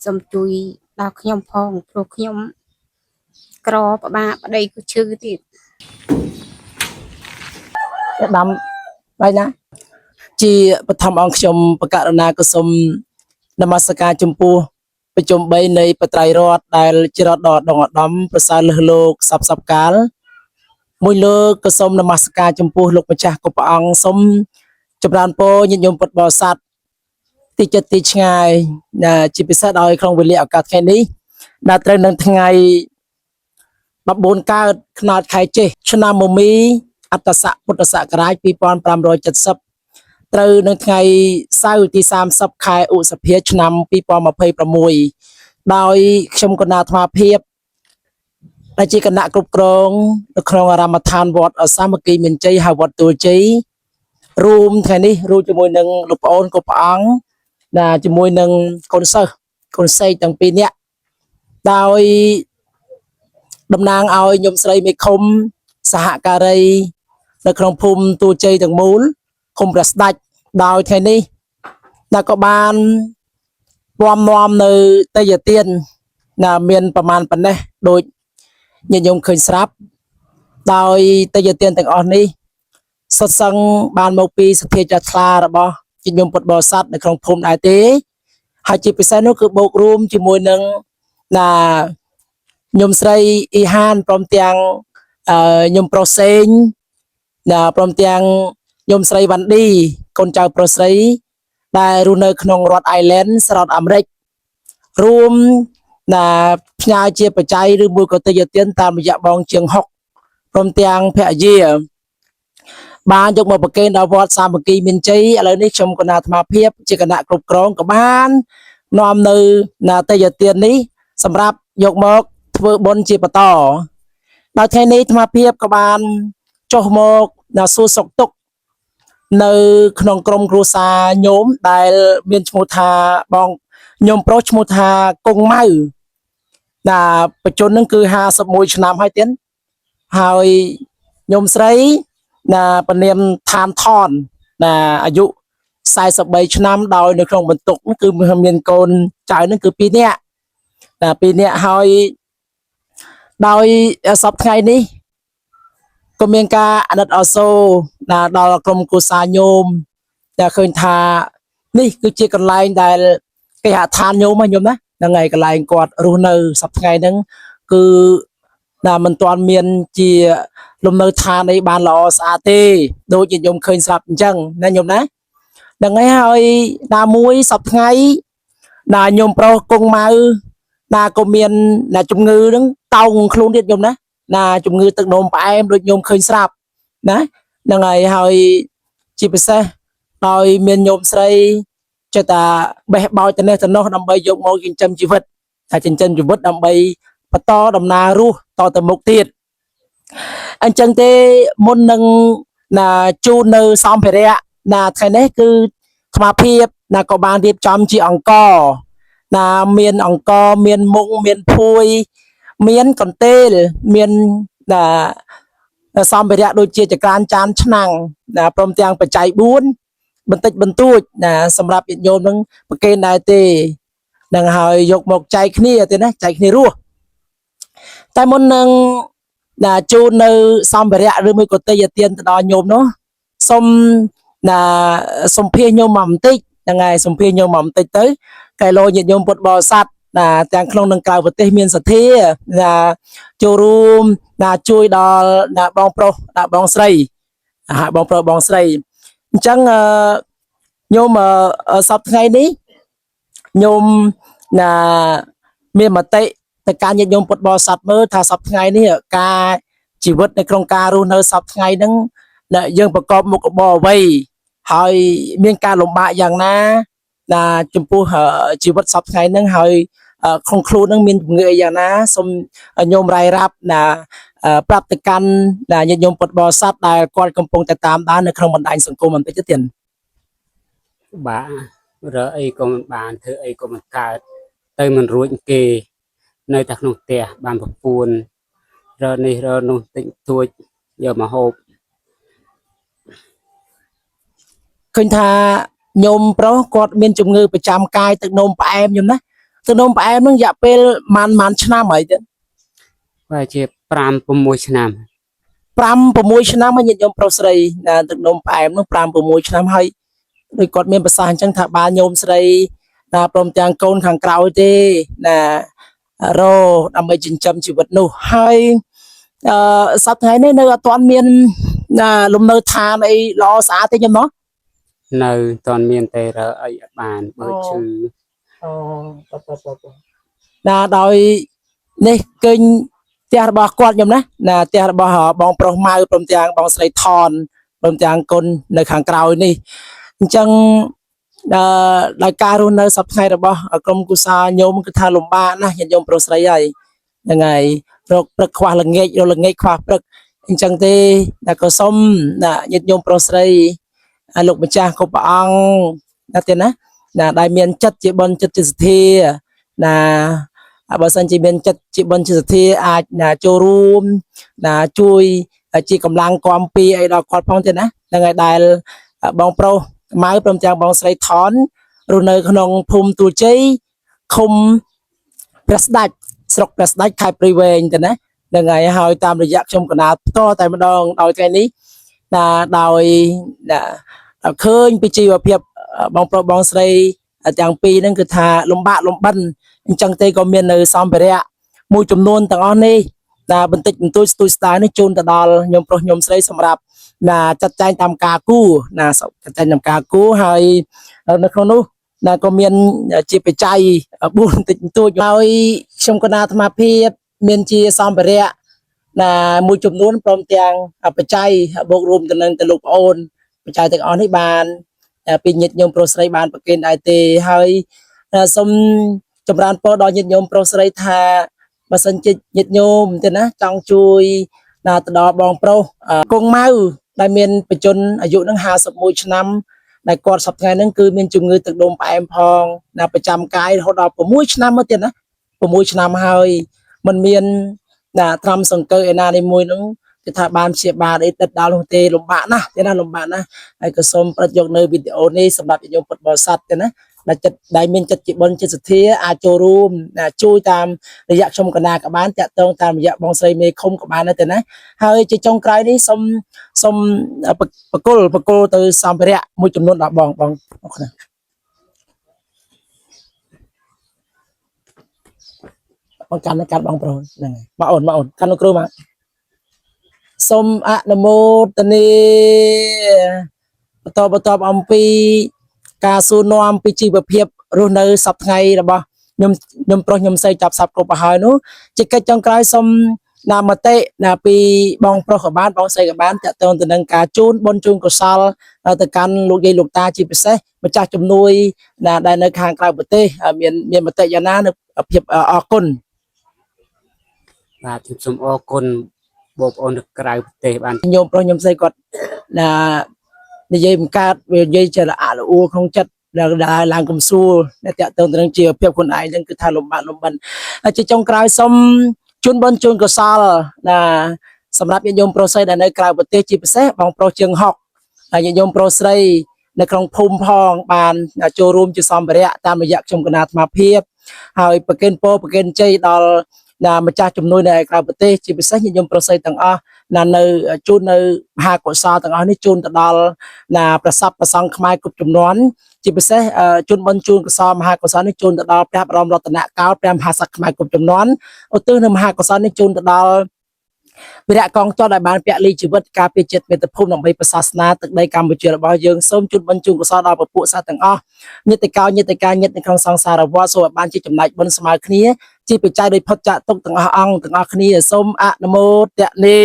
សូមជួយដល់ខ្ញុំផងព្រោះខ្ញុំក្រពិបាកប្តីក៏ឈឺទៀត អ្នកដាំបាយណាជាបឋមអង្គខ្ញុំបកករណាក៏សូមនមស្ការចំពោះប្រជុំ3នៃបត្រៃរដ្ឋដែលជារដ្ឋដ៏ដងឧត្តមប្រសើរលឹះលោកសពសពកាលមួយលើកក៏សូមនមស្ការចំពោះលោកម្ចាស់គ្រប់ព្រះអង្គសូមចម្រើនពរញាតិញោមពុទ្ធបរិស័ទទីចិត្តទីឆ្ងាយណាជាពិសេសដោយក្នុងវេលាឱកាសថ្ងៃនេះដែលត្រូវនឹងថ្ងៃ14កើតខ្នាតខែចេសឆ្នាំមមី អត្តស័កពុទ្ធសករាជ2570ត្រូវនៅថ្ងៃសៅរ៍ទី30ខែឧសភាឆ្នាំ2026ដោយខ្ញុំកណាអាត្មាភាពដែលជាគណៈគ្រប់គ្រងនៅក្នុងអារាមដ្ឋានវត្តសាមគ្គីមានជ័យហៅវត្តទួលជ័យរួមថ្ងៃនេះរួមជាមួយនឹងលោកប្អូនគ្រប់ព្រះអង្គណាជាមួយនឹងកូនសិស្សកូនសេកទាំងពីរនាក់ដោយតំណាងឲ្យញោមស្រីមេឃុំសហការី នៅក្នុងភូមិទូជ័យទាំងមូលឃុំព្រះស្ដេចដោយថ្ងៃនេះណាក៏បានពំនាំនៅតេយ្យទានណាមានប្រមាណប៉ុណ្ណេះដូចញាតិញោមឃើញស្រាប់ដោយតេយ្យទានទាំងអស់នេះសុទ្ធសឹងបានមកពីសទ្ធាចាស់ថ្លារបស់ញាតិញោមពុទ្ធបរិស័ទនៅក្នុងភូមិដែរទេហើយជាពិសេសនោះគឺបូករួមជាមួយនឹងណាញោមស្រីអ៊ីហានព្រមទាំងញោមប្រុសសេង ណាព្រមទាំងញោមស្រីវ៉ាន់ឌីកូនចៅប្រុសស្រីដែលរស់នៅក្នុងរដ្ឋ Island សហរដ្ឋអាមេរិករួមណាផ្ញើជាបច្ច័យឬមួយក៏ទេយ្យទានតាមរយៈបងជាងហុកព្រមទាំងភរិយាបានយកមកប្រគេនដល់វត្តសាមគ្គីមានជ័យឥឡូវនេះខ្ញុំគណៈអាត្មាភាពជាគណៈគ្រប់គ្រងក៏បាននាំនៅណាទេយ្យទាននេះសម្រាប់យកមកធ្វើបុណ្យជាបន្តដល់ថ្ងៃនេះអាត្មាភាពក៏បានចុះមកដល់សួរសុខទុក្ខនៅក្នុងក្រុមគ្រួសារញោមដែលមានឈ្មោះថាបងញោមប្រុសឈ្មោះថាគង់ម៉ៅណាបច្ចុប្បន្ននឹងគឺ51ឆ្នាំហើយទៀតហើយញោមស្រីណាពនាមឋានថនណាអាយុ43ឆ្នាំដោយនៅក្នុងបន្ទុកគឺមានកូនចៅនឹងគឺ2នាក់ណា2នាក់ហើយដោយសពថ្ងៃនេះ ក៏មានការអាណិតអាសូរណាដល់ក្រុមគ្រួសារញោមដែលឃើញថានេះគឺជាកន្លែងដែលគេហដ្ឋានញោមហ៎ញោមណាហ្នឹងហើយកន្លែងគាត់រស់នៅសប្តាហ៍ថ្ងៃហ្នឹងគឺណាមិនទាន់មានជាលំនៅឋានអីបានល្អស្អាតទេដូចជាញោមឃើញស្រាប់អញ្ចឹងណាញោមណាហ្នឹងហើយហើយណាមួយសប្តាហ៍ថ្ងៃណាញោមប្រុសគង់ម៉ៅណាក៏មានណាជំងឺហ្នឹងតោងខ្លួនទៀតញោមណា ណាជំងឺទឹកនោមផ្អែមដូចញោមឃើញស្រាប់ណាហ្នឹងហើយហើយជាពិសេសដោយមានញោមស្រីចេះតែបេះបោចទៅនេះទៅនោះដើម្បីយកមកចិញ្ចឹមជីវិតតែចិញ្ចឹមជីវិតដើម្បីបន្តដំណើររស់តទៅមុខទៀតអញ្ចឹងទេមុននឹងណាជូននៅសម្ភារៈណាថ្ងៃនេះគឺអាត្មាភាពណាក៏បានរៀបចំជាអង្គណាមានអង្គមានមុងមានភួយ មានកន្ទេលមានណាសម្ភារៈដូចជាចក្រានចានឆ្នាំងណាព្រមទាំងបច្ច័យ4បន្តិចបន្តួចណាសម្រាប់ញាតិញោមនឹងប្រគេនដែរទេនឹងហើយយកមកចែកគ្នាទេណាចែកគ្នារស់តែមុននឹងណាជូននៅសម្ភារៈឬមួយក៏ទេយ្យទានទៅដល់ញោមនោះសូមណាសំភាសញោមមកបន្តិចហ្នឹងហើយសំភាសញោមមកបន្តិចទៅកែលោញាតិញោមពុទ្ធបរិស័ទណាទាំងក្នុងនិងក្រៅប្រទេសមានសទ្ធាណាចូលរួមណាជួយដល់ណាបងប្រុសណាបងស្រីហាបងប្រុសបងស្រីអញ្ចឹងអឺញោមសប្តាហ៍ថ្ងៃនេះញោមណាមានមតិទៅការញាតិញោមពុទ្ធបរិស័ទមើលថាសប្តាហ៍ថ្ងៃនេះការជីវិតនៅក្នុងការរស់នៅសប្តាហ៍ថ្ងៃហ្នឹងណាយើងប្រកបមុខរបរអ្វីហើយមានការលំបាកយ៉ាងណាណាចំពោះជីវិតសប្តាហ៍ថ្ងៃហ្នឹងហើយក្នុងខ្លួនហ្នឹងមានជំងឺអីយ៉ាងណាសូមញោមរាយរាប់ណាប្រាប់ទៅកាន់ណាញាតិញោមពុទ្ធបរិស័ទដែលគាត់កំពុងតែតាមដាននៅក្នុងបណ្ដាញសង្គមបន្តិចទៅទៀត បាទរើអីក៏មិនបានធ្វើអីក៏មិនកើតទៅមិនរួចគេនៅតែក្នុងផ្ទះបានប្រពន្ធរើនេះរើនោះតិចតួចយកមកហូប ឃើញថាញោមប្រុសគាត់មានជំងឺប្រចាំកាយទឹកនោមផ្អែមញោមណា ទឹកនោមផ្អែមហ្នឹងរយៈពេលម៉ានម៉ានឆ្នាំហើយទៅ ប្រហែលជា5 6ឆ្នាំ 5 6ឆ្នាំហើយញាតិញោមប្រុសស្រីណាទឹកនោមផ្អែមហ្នឹង5 6ឆ្នាំហើយដូចគាត់មានប្រសាសន៍អញ្ចឹងថាបានញោមស្រីណាព្រមទាំងកូនខាងក្រោយទេណារដើម្បីចិញ្ចឹមជីវិតនោះហើយអឺសប្តាហ៍ថ្ងៃនេះនៅអត់ទាន់មានណាលំនៅឋានអីល្អស្អាតទេញោមណោះ នៅមិនតាន់មានតែរើអីអត់បានបើឈឺ អូតបតបណាដោយនេះឃើញផ្ទះរបស់គាត់ញោមណាណាផ្ទះរបស់បងប្រុសម៉ៅព្រមទាំងបងស្រីថនព្រមទាំងកូននៅខាងក្រោយនេះអញ្ចឹងអឺដោយការរស់នៅសប្តាហ៍ថ្ងៃរបស់ក្រុមគូសាញោមគឺថាលំបាកណាស់ញាតិញោមប្រុសស្រីហើយហ្នឹងហើយរកព្រឹកខ្វះល្ងាចរកល្ងាចខ្វះព្រឹកអញ្ចឹងទេតែក៏សុំណាញាតិញោមប្រុសស្រីលោកម្ចាស់គ្រប់ព្រះអង្គណាទេណា ណាដែលមានចិត្តជាបុណ្យចិត្តជាសទ្ធាណាបើសិនជាមានចិត្តជាបុណ្យជាសទ្ធាអាចណាចូលរួមណាជួយជាកម្លាំងគាំពីអីដល់គាត់ផងទេណាហ្នឹងហើយដែលបងប្រុសម៉ៅព្រមទាំងបងស្រីថនរស់នៅក្នុងភូមិទួលជ័យឃុំព្រះស្ដេចស្រុកព្រះស្ដេចខេត្តព្រៃវែងទេណាហ្នឹងហើយហើយតាមរយៈខ្ញុំកណាផ្ទាល់តែម្ដងដោយថ្ងៃនេះណាដោយណាឃើញពីជីវភាពបងប្រុសបងស្រីទាំងពីរហ្នឹងគឺថាលំបាកលំបិនអញ្ចឹងទេក៏មាននៅសម្ភារៈមួយចំនួនទាំងអស់នេះណាបន្តិចបន្តួចស្ទួយស្ដាយនេះជូនទៅដល់ញោមប្រុសញោមស្រីសម្រាប់ណាចាត់ចែងតាមការគូណាចាត់ចែងតាមការគូហើយនៅក្នុងនោះណាក៏មានជាបច្ច័យ4បន្តិចបន្តួចហើយខ្ញុំកណាអាត្មាភាពមានជាសម្ភារៈណាមួយចំនួនព្រមទាំងបច្ច័យបូករួមទៅនឹងទៅលោកប្អូនបច្ច័យទាំងអស់នេះបាន ពីញាតិញោមប្រុសស្រីបានប្រគេនដែរទេហើយសូមចម្រើនពរដល់ញាតិញោមប្រុសស្រីថាបើសិនជាញាតិញោមទេណាចង់ជួយណាទៅដល់បងប្រុសគង់ម៉ៅដែលមានបច្ចុប្បន្នអាយុនឹង51ឆ្នាំដែលគាត់សប្តាហ៍ថ្ងៃហ្នឹងគឺមានជំងឺទឹកនោមផ្អែមផងណាប្រចាំកាយរហូតដល់6ឆ្នាំមកទៀតណា6ឆ្នាំហើយมันមានណាត្រាំសង្កូវឯណានេះមួយហ្នឹងគឺថាបានព្យាបាលអីដិតដល់នោះទេលំបាកណាស់ទេណាលំបាកណាស់ ហើយក៏សូមប្រតិយកនៅវីដេអូនេះសម្រាប់ញាតិញោមពុទ្ធបរិស័ទទេណាដែលចិត្តដែលមានចិត្តជាបុណ្យចិត្តសទ្ធាអាចចូលរួមណាជួយតាមរយៈខ្ញុំកណាក៏បានតាក់ទងតាមរយៈបងស្រីមេឃុំក៏បានដែរទេណាហើយជាចុងក្រោយនេះសូមសូមបកគលបកគលទៅសម្ភារៈមួយចំនួនដល់បងបងអរគុណបងកាន់កាន់បងប្រុសហ្នឹងហើយមកអូនមកអូនកាន់លោកគ្រូមកសូមអនុមោទនា បន្តបន្តអំពីការសួរនាំពីជីវភាពរស់នៅសប្តាហ៍ថ្ងៃរបស់ខ្ញុំខ្ញុំប្រុសខ្ញុំស្រីចាប់សັບគ្រប់ទៅហើយនោះជាកិច្ចចុងក្រោយសូមណាមតិណាពីបងប្រុសក៏បានបងស្រីក៏បានតាក់ទងទៅនឹងការជូនបុណ្យជូនកុសលទៅកាន់លោកយាយលោកតាជាពិសេសម្ចាស់ជំនួយណាដែលនៅខាងក្រៅប្រទេសមានមានមតិយ៉ាងណានៅភាពអរគុណ បាទខ្ញុំសូមអរគុណបងប្អូននៅក្រៅប្រទេសបាន ញោមប្រុសញោមស្រីគាត់ណានិយាយមិនកើតវានិយាយចេះរអាក់រអួលក្នុងចិត្តដែលឡើងកំសួលដែលតាក់ទងទៅនឹងជីវភាពខ្លួនឯងហ្នឹងគឺថាលំបាកលំបិនហើយជាចុងក្រោយសូមជូនបុណ្យជូនកុសលណាសម្រាប់ញាតិញោមប្រុសស្រីដែលនៅក្រៅប្រទេសជាពិសេសបងប្រុសជើងហុកហើយញាតិញោមប្រុសស្រីនៅក្នុងភូមិផងបានចូលរួមជាសម្ភារៈតាមរយៈខ្ញុំគណៈអាត្មាភាពហើយប្រគេនពរប្រគេនជ័យដល់ណាម្ចាស់ជំនួយនៅឯក្រៅប្រទេសជាពិសេសញាតិញោមប្រុសស្រីទាំងអស់ណានៅជូននៅមហាកុសលទាំងអស់នេះជូនទៅដល់ណាប្រសពប្រសង្ឃខ្មែរគ្រប់ចំនួនជាពិសេសជូនបុណ្យជូនកុសលមហាកុសលនេះជូនទៅដល់ព្រះបរមរតនកោដ្ឋព្រះមហាក្សត្រខ្មែរគ្រប់ចំនួនឧទ្ទិសនៅមហាកុសលនេះជូនទៅដល់វីរៈកងទ័ពដែលបានពលីជីវិតការពារជាតិមាតុភូមិដើម្បីប្រសាសនាទឹកដីកម្ពុជារបស់យើងសូមជូនបុណ្យជូនកុសលដល់ពពួកសត្វទាំងអស់ញាតិកោញាតិកាញាតិនៅក្នុងសង្សារវដ្តសូមឲ្យបានជាចំណែកបុណ្យស្មើគ្នាជាបច្ច័យដោយផុតចាកទុក្ខទាំងអស់អង្គទាំងអស់គ្នាសូមអនុមោទនា